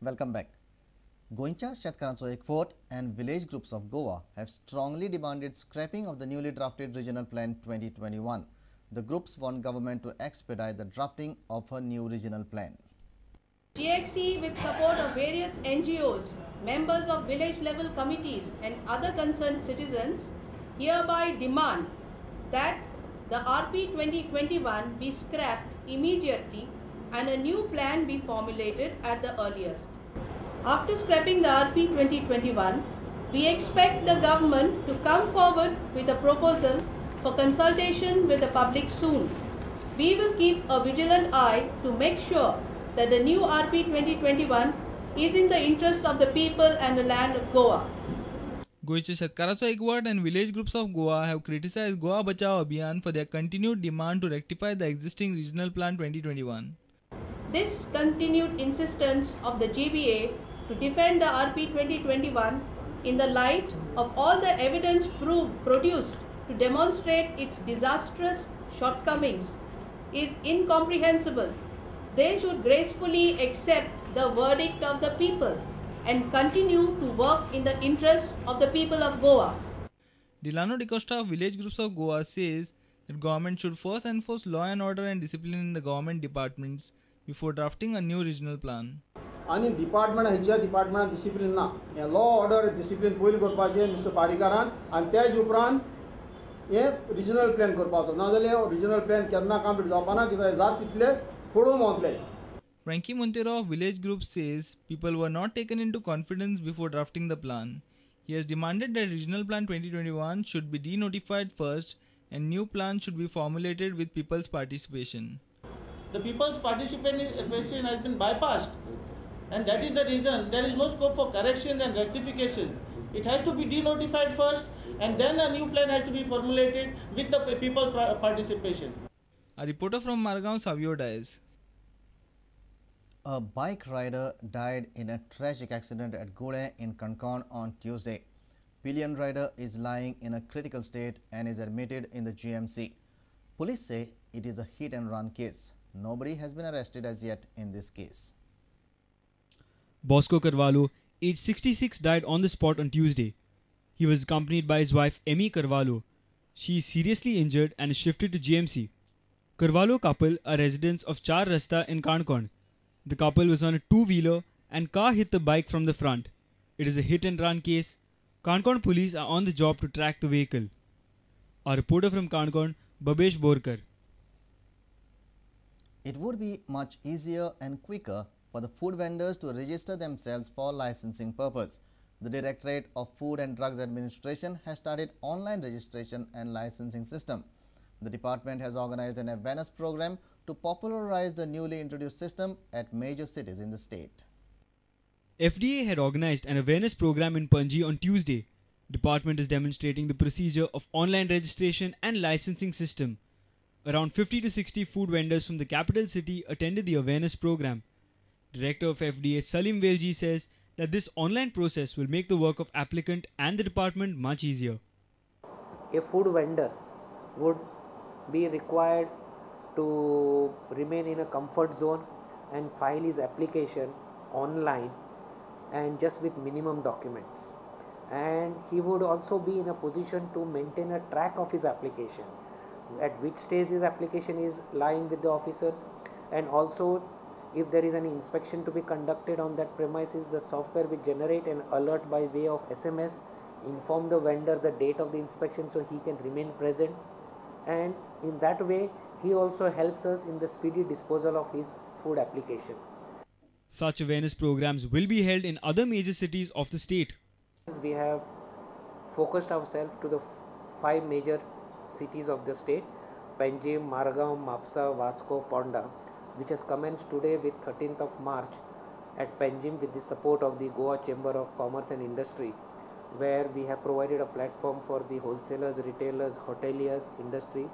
Welcome back. गोंयच्या शेतकारांचो एकवट and village groups of Goa have strongly demanded scrapping of the newly drafted Regional Plan 2021. The groups want government to expedite the drafting of a new regional plan. GXE, with support of various NGOs, members of village level committees and other concerned citizens, hereby demand that the RP 2021 be scrapped immediately and a new plan be formulated at the earliest. After scrapping the RP 2021, we expect the government to come forward with a proposal for consultation with the public soon. We will keep a vigilant eye to make sure that the new RP 2021 is in the interest of the people and the land of Goa. गोंयच्या शेतकाराचो एकवट and village groups of Goa have criticised Goa Bachao Abhiyan for their continued demand to rectify the existing Regional Plan 2021. This continued insistence of the GBA to defend the RP 2021 in the light of all the evidence produced to demonstrate its disastrous shortcomings is incomprehensible. They should gracefully accept the verdict of the people and continue to work in the interest of the people of Goa. Delano D'Costa of Village Groups of Goa says that government should first enforce law and order and discipline in the government departments before drafting a new regional plan. आनी department खंयच्या डिपार्टमेंटान discipline ना, हें law order discipline पयलीं करपाचें mister पारीकारान आनी तेज उपरांत हें रिजनल प्लॅन करपाचो, नाजाल्यार रिजनल प्लॅन केन्ना कंप्लीट जावपा ना, कित्याक जात तितले पळोवन वतले. Frankie Montero of Village Group says people were not taken into confidence before drafting the plan. He has demanded that Regional Plan 2021 should be denotified first and new plan should be formulated with people's participation. The people's participation has been bypassed, and that is the reason there is no scope for corrections and rectification. It has to be denotified first and then a new plan has to be formulated with the people's participation. A reporter from Margao, Savio Dias. A bike rider died in a tragic accident at Gule in Canacona on Tuesday. Pillion rider is lying in a critical state and is admitted in the GMC. Police say it is a hit and run case. Nobody has been arrested as yet in this case. Bosco Carvalho, age 66, died on the spot on Tuesday. He was accompanied by his wife Emmy Carvalho. She is seriously injured and is shifted to GMC. Carvalho couple are residents of Char Rasta in Canacona. The couple was on a two-wheeler and car hit the bike from the front. It is a hit and run case. Canacona police are on the job to track the vehicle. Our reporter from Canacona, Babesh Borkar. It would be much easier and quicker for the food vendors to register themselves for licensing purpose. The Directorate of Food and Drugs Administration has started online registration and licensing system. The department has organized an awareness program to popularize the newly introduced system at major cities in the state. FDA had organized an awareness program in Panjim on Tuesday. Department is demonstrating the procedure of online registration and licensing system. Around 50 to 60 food vendors from the capital city attended the awareness program. Director of FDA Salim Velji says that this online process will make the work of applicant and the department much easier. A food vendor would be required to remain in a comfort zone and file his application online and just with minimum documents, and he would also be in a position to maintain a track of his application, at which stage his application is lying with the officers, and also if there is any inspection to be conducted on that premises, the software will generate an alert by way of SMS, inform the vendor the date of the inspection so he can remain present, and in that way he also helps us in the speedy disposal of his food application. Such awareness programs will be held in other major cities of the state. We have focused ourselves to the 5 major cities of the state, Panjim, Margao, Mapsa, Vasco, Ponda, which has commenced today with 13th of March at Panjim with the support of the Goa Chamber of Commerce and Industry, where we have provided a platform for the wholesalers, retailers, hoteliers, industry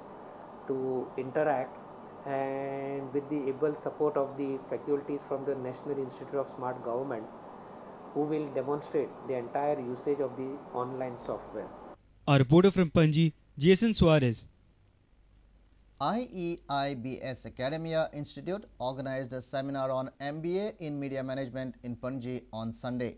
to interact, and with the able support of the faculties from the National Institute of Smart Government, who will demonstrate the entire usage of the online software. Our reporter from Panjim, Jason Suarez. IEIBS Academia Institute organized a seminar on MBA in Media Management in Panaji on Sunday.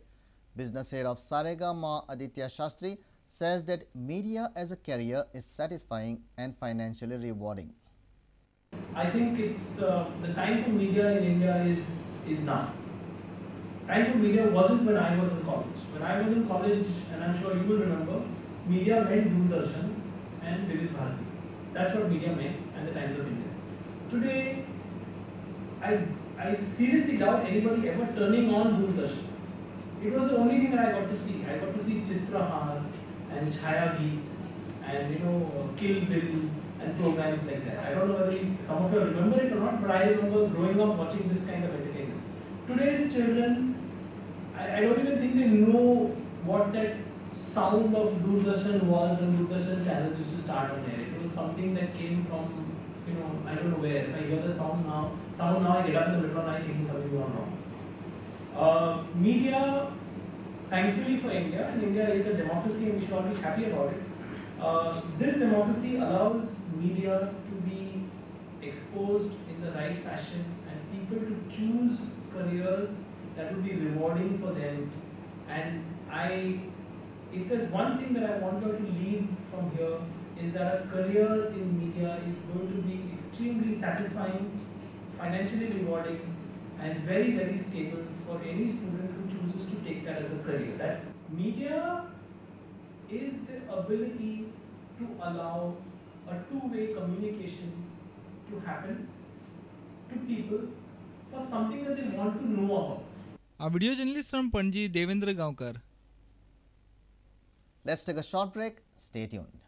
Business head of Saregama Aditya Shastri says that media as a career is satisfying and financially rewarding. I think it's the time for media in India is now. Time for media wasn't when I was in college. When I was in college, and I'm sure you will remember, media meant Doordarshan and Vividh Bharati. That's what media meant, and the Times of India. Today, I seriously doubt anybody ever turning on Doordarshan. It was the only thing that I got to see. I got to see Chitrahar and Chhaya Geet and Kill Bill and programs like that. I don't know whether some of you remember it or not, but I remember growing up watching this kind of entertainment. Today's children, I don't even think they know what that sound of Doordarshan was when Doordarshan channels used to start on air. It was something that came from, I don't know where. If I hear the sound now, I get up in the middle of the night thinking something's gone wrong. Media, thankfully for India, and India is a democracy and we should all be happy about it. This democracy allows media to be exposed in the right fashion and people to choose careers that will be rewarding for them. And if there's one thing that I want you to leave from here, is that a career in media is going to be extremely satisfying, financially rewarding, and very, very stable for any student who chooses to take that as a career. That media is the ability to allow a two-way communication to happen to people for something that they want to know about. Our video journalist from Panaji, Devendra Gaonkar. Let's take a short break. Stay tuned.